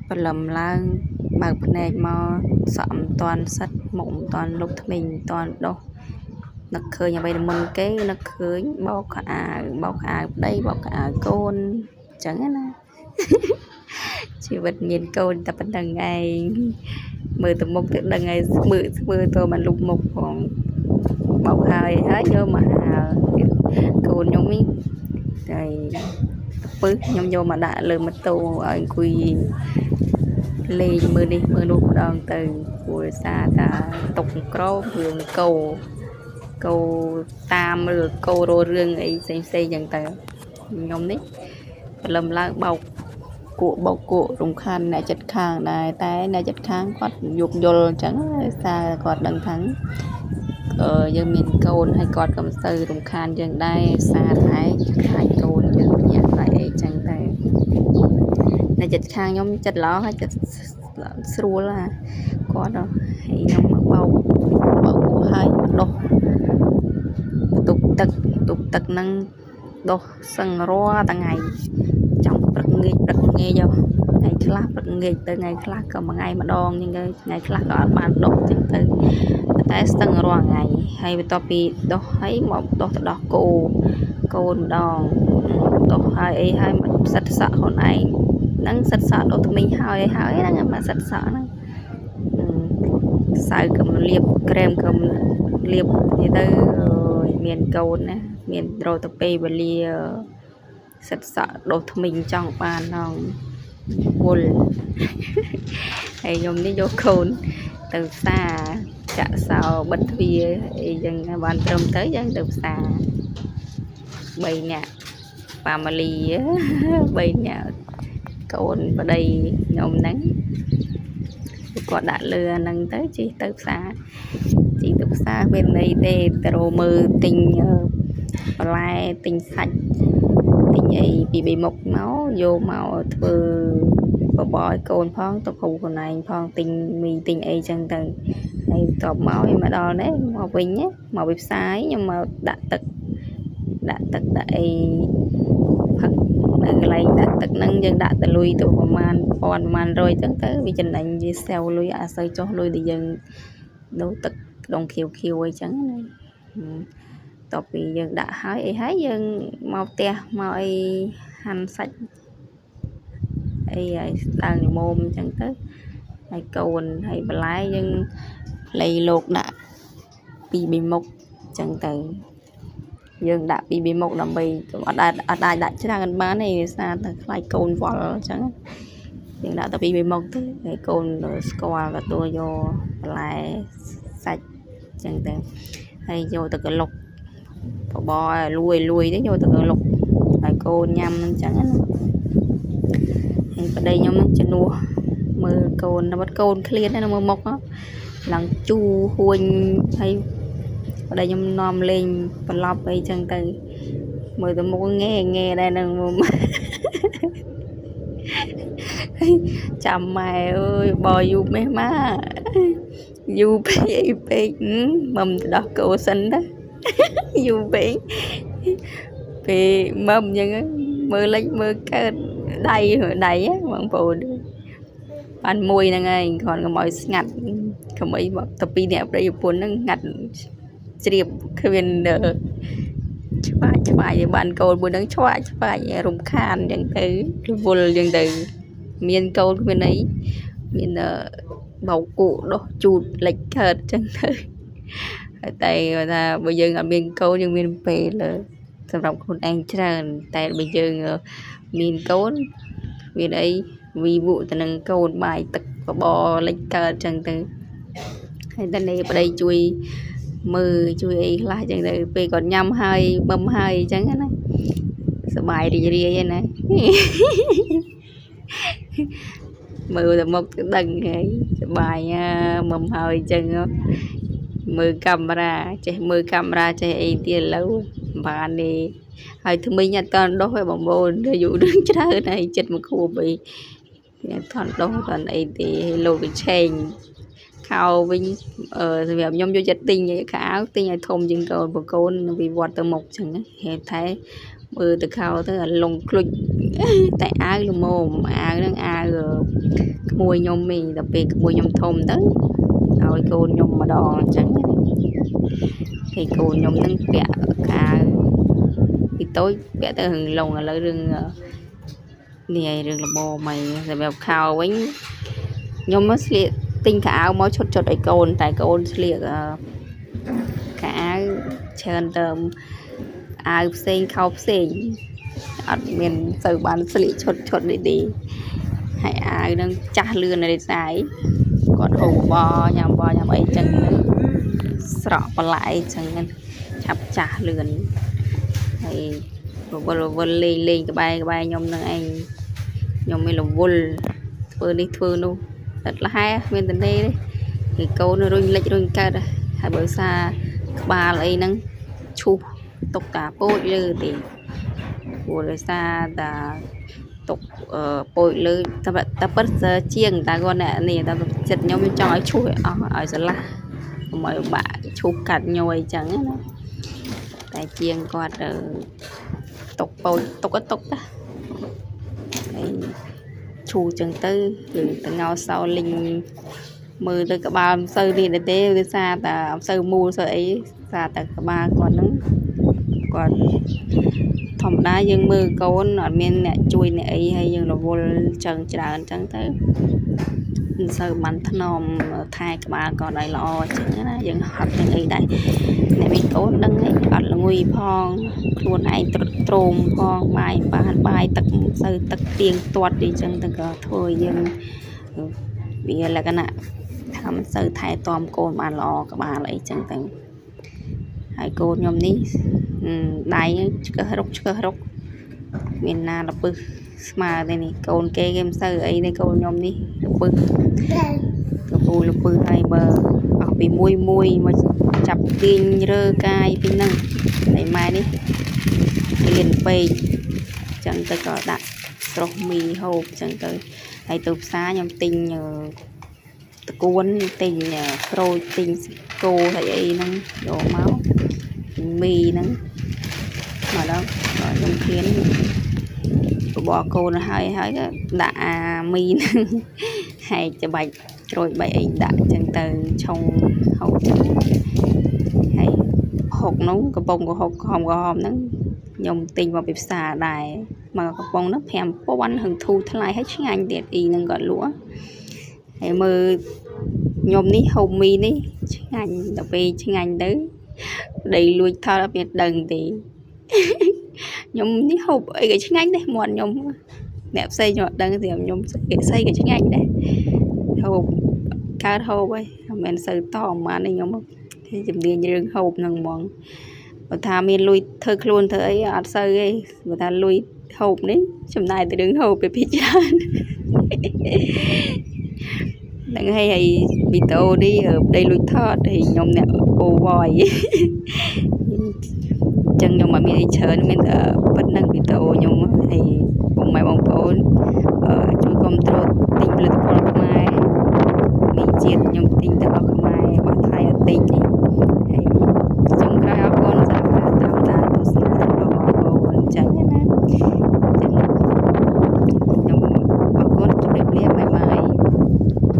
ព្រលឹមឡើងបើកភ្នែកមកសក់មិនទាន់សិតមុខមិនទាន់លុបធ្មេញមិនទាន់ដុសនឹកឃើញអ្វីមុនគេនឹកឃើញបោកខោអាវបោកខោអាវប្តីបោកខោអាវកូនអញ្ចឹងណាជីវិតមានកូនតែប៉ុណ្្នឹងឯងមើលទៅមុខទៅដឹងហើយស្មើស្មើទៅមិនលុបមុខផងបោកហើយហើយយកមកហាលកូនខ្ញុំនេះតែពឹសខ្ញុំយកមកដាក់លើម៉ូតូឲ្យអង្គុយលេងមើលនេះមើលនោះម្ដងទៅព្រោះសារតាຕົកក្រោមរឿងកោកោតាមឬកោររឿងអីផ្សេងផ្សេងចឹងទៅខ្ញុំនេះព្រលឹមឡើងបោកគក់បោកគក់រំខានអ្នកចិត្តខាងដែរតែអ្នកចិត្តខាងគាត់យោគយល់អញ្ចឹងសារគាត់ដឹងថាយើងមានកូនហើយគាត់ក៏មិនសូវរំខានយើងដែរសារតែខ្លាចកូនយើងភ្ញាក់ខ្លាចអីចឹងទៅអ្នកចិត្តខាងខ្ញុំចិត្តល្អហើយចិត្តស្រួលណាគាត់ហើយខ្ញុំមកបោកបោកគក់ហើយមកដុសបន្ទប់ទឹកបន្ទប់ទឹកហ្នឹងដុសសឹងរាល់ថ្ងៃចង់ព្រឹកងាកព្រឹកងាកថ្ងៃខ្លះព្រឹកងាកទៅថ្ងៃខ្លះក៏មួយថ្ងៃម្ដងអញ្ចឹងទៅថ្ងៃខ្លះក៏អត់បានដុសអញ្ចឹងទៅតែស្ទឹងរាល់ថ្ងៃហើយបន្ទាប់ពីដុសហើយមកដុសទៅដោះគោកូនម្ដងដុសហើយអីហើយមកសិតសក់ខ្លួនឯងហ្នឹងសិតសក់ដុសថ្មីហើយហើយហ្នឹងមកសិតសក់ហ្នឹងសៅក៏មិនលាបក្រែមក៏មិនលាបនិយាយទៅមានកូនណាមានរទៅពេលវេលាសិតសក់ដុសថ្មីចង់បានហងវល់ហើយខ្ញុំនេះយកកូនទៅផ្សារចាក់សោបិទទ្វារអីចឹងបានត្រឹមទៅយើងទៅផ្សារ3នាក់ family 3នាក់កូនប្តីខ្ញុំហ្នឹងគាត់ដាក់លើអាហ្នឹងទៅជិះទៅផ្សារជិះទៅផ្សារមានន័យទេទៅរមើលទិញបន្លែទិញសាច់ទិញអីពីបីមុខមកយកមកធ្វើបបរឲ្យកូនផងទៅគ្រូខ្លួនឯងផងទិញមីទិញអីចឹងទៅហើយបន្ទាប់មកមកដល់នេះមកវិញមកពីផ្សារខ្ញុំមកដាក់ទឹកដាក់ទឹកដាក់អីផឹកនៅកន្លែងដាក់ទឹកហ្នឹងយើងដាក់ទៅលុយទៅប្រហែលពាន់ប្រហែល100ចឹងទៅវាចំណេញវាសេវលុយអត់សូវចុះលុយដែលយើងដូរទឹកដងខៀវខៀវអីចឹងណាតទៅពីយើងដាក់ហើយអីហើយយើងមកផ្ទះមកអីហាន់សាច់អីឲ្យស្ដើងល្មមអញ្ចឹងទៅហើយកូនហើយបន្លែយើងលៃលោកដាក់ពីបីមុខអញ្ចឹងទៅយើងដាក់ពីបីមុខដើម្បីអត់អាចអត់អាចដាក់ច្រើនបានទេដោយសារតែខ្លាចកូនវល់អញ្ចឹងយើងដាក់តែពីបីមុខទៅហើយកូនស្គាល់ទទួលយកបន្លែសាច់អញ្ចឹងទៅហើយយកទៅក្លុកបបរឲ្យលួយលួយទៅយកទៅក្លុកឲ្យកូនញ៉ាំអញ្ចឹងណាហើយប្តីខ្ញុំនឹងជំនួសមើលកូនតែកូនឃ្លាននៅមើលមុខឡើងជូរហួញហើយប្តីខ្ញុំនាំលេងប្រឡប់អីចឹងទៅមើលទៅមុខងែងែដែរនឹងចាំម៉ែអើយបយូរមេះមកយូរពេកអីពេកមុំទៅដោះគោសិនណាយូរពេកពេលមុំអញ្ចឹងមើលលិចមើលកើតដៃដៃបងប្អូនបានមួយហ្នឹងឯងគ្រាន់កុំឲ្យស្ងាត់កុំអីទៅពីរអ្នកប្តីប្រពន្ធហ្នឹងងាត់ជ្រាបគ្មានឆ្វាយឆ្វាយបានកូនមួយហ្នឹងឆ្វាយឆ្វាយរំខានអញ្ចឹងទៅរវល់អញ្ចឹងទៅមានកូនគ្មានអីមានបោកគក់ដោះជូតលិចកើតអញ្ចឹងទៅហើយតែគាត់ថាបើយើងអត់មានកូនយើងមានពេលសម្រាប់ខ្លួនឯងច្រើនតែបើយើងមានកូនមានអីវីវក់ទៅនឹងកូនបាយទឹកបបរលិចកើតអញ្ចឹងទៅហើយតែនេះប្តីជួយមើលជួយអីខ្លះអញ្ចឹងទៅពេលគាត់ញ៉ាំហើយបឹមហើយអញ្ចឹងណាសบายរីករាយណាមើលទៅមុខទៅដឹងហើយសบายមឹមហើយអញ្ចឹងមើលកាមេរ៉ាចេះមើលកាមេរ៉ាចេះអីទៀតឥឡូវបានទេហើយថ្មីអត់តដោះទេបងប្អូនអាយុរឿងច្រើនហើយចិត្តមួយខួបអីអត់តដោះអត់តអីទេហើយលោកក៏ឆេងខោវិញសម្រាប់ខ្ញុំយកចិត្តទិញខោអាវទិញឲ្យធំជាងកូនព្រោះកូនវិវត្តទៅមុខចឹងហេតុតែ មើលទៅខោទៅលងក្លុចតែអាវល្មមអាវហ្នឹងអាវក្មួយខ្ញុំមីដល់ពេលក្មួយខ្ញុំធំទៅឲ្យកូនខ្ញុំម្ដងអញ្ចឹងគេកូនខ្ញុំហ្នឹងពាក់អាវពីតូចពាក់ទៅរឿងលងឥឡូវរឿងនេះឯងរឿងល្មមអីសម្រាប់ខោវិញខ្ញុំមកស្លៀកទិញខោអាវមកឈុតឈុតឲ្យកូនតែកូនស្លៀកខោអាវច្រើនទៅអាវផ្សេងខោផ្សេងអត់មានសូវបានស្លៀកឈុតឈុតនេះទេហើយអាវនឹងចាស់លឿនដោយសារគាត់ហូបបញ៉ាំបញ៉ាំអីចឹងស្រក់បន្លែចឹងឆាប់ចាស់លឿនហើយរវល់រវល់លេងលេងក្បែរក្បែរខ្ញុំនឹងឯងខ្ញុំមានរវល់ធ្វើនេះធ្វើនោះទឹកលហែមានតនេទេគឺកូនរុញលិចរុញកើតហើយបើសារក្បាលអីហ្នឹងឈូសទុកតាពោចលើទេព្រោះដោយសារតាទុកពោចលើតែតែពិតជាងតែគាត់អ្នកនេះតែចិត្តខ្ញុំចង់ឲ្យឈូសឲ្យអស់ឲ្យស្រឡះកុំឲ្យបាក់ឈូសកាត់ញយអញ្ចឹងណាតែជាងគាត់ទុកពោចទុកក៏ទុកដែរហើយឈូចឹងទៅគឺតងោសោលីងមើលទៅក្បាលមិនសូវនេះទេដោយសារតែមិនសូវមូលសូវអីសារតែក្បាលគាត់ហ្នឹងគាត់ធម្មតាយើងមើលកូនអត់មានអ្នកជួយអ្នកអីហើយយើងរវល់ចឹងច្រើនចឹងទៅមិនសូវបានថ្នមថែក្បាលគាត់ឲ្យល្អចឹងណាយើងហត់នឹងអីដែរអ្នកមានកូនដឹងអីអត់ល្ងុយផងខ្លួនឯងត្រុតត្រោមផងបាយបានបាយទឹកមិនសូវទឹកទៀងទាត់អីចឹងទៅក៏ធ្វើឲ្យយើងវាលក្ខណៈថាមិនសូវថែទាំកូនបានល្អក្បាលអីចឹងទៅហើយកូនខ្ញុំនេះដៃឆ្កឹះរុកឆ្កឹះរុកមានណាលពឹសស្មើទេនេះកូនគេគេមិនសូវអីទេកូនខ្ញុំនេះលពឹសកពូលពឹសហើយបើអស់ពីមួយមួយមកចាប់ទាញរើកាយពីហ្នឹងហើយម៉ែនេះលៀនពេកចឹងទៅក៏ដាក់ស្រុះមីហូបចឹងទៅហើយទៅផ្សារខ្ញុំទិញតកួនទិញក្រូចទិញគោហើយអីហ្នឹងយកមកមីហ្នឹងមកដល់ខ្ញុំឃ្លានបបរកូនហើយហើយក៏ដាក់អាមីហ្នឹងហែកច្បាច់ក្រូចបីអីដាក់ចឹងទៅឆុងហូបចឹងហើយហុកនោះកំប៉ុងក្រហុកក្រហមក្រហមហ្នឹងខ្ញុំទិញមកពីផ្សារដែរមកកំប៉ុងហ្នឹង5000ហឹងធូរថ្លៃហើយឆ្ងាញ់ទៀតអ៊ីហ្នឹងគាត់លក់ហើយមើលខ្ញុំនេះហូបមីនេះឆ្ងាញ់ដល់ពេលឆ្ងាញ់ទៅប្តីលួចថតអត់មានដឹងទេខ្ញុំនេះហូបអីក៏ឆ្ងាញ់ដែរមាត់ខ្ញុំអ្នកផ្សេងខ្ញុំអត់ដឹងទេខ្ញុំស្អីស្អីក៏ឆ្ងាញ់ដែរហូបកើតហូបហើយមិនមែនសូវតហ្មងទេខ្ញុំជំនាញរឿងហូបហ្នឹងហ្មងបើថាមានលុយធ្វើខ្លួនធ្វើអីអត់សូវទេបើថាលុយហូបនេះចំណាយទៅរឿងហូបទៅពីច្រើនហ្នឹងហើយហើយវីដេអូនេះប្តីលួចថតហើយខ្ញុំអ្នកអូវយចឹងខ្ញុំអត់មានអីច្រើនមានតែប៉ុណ្្នឹងវីដេអូខ្ញុំហើយពុកម៉ែបងប្អូនជួយគ្រប់គ្រងទិញផលិតផលខ្មែរនេះជាតិខ្ញុំទិញតែរបស់ខ្មែរ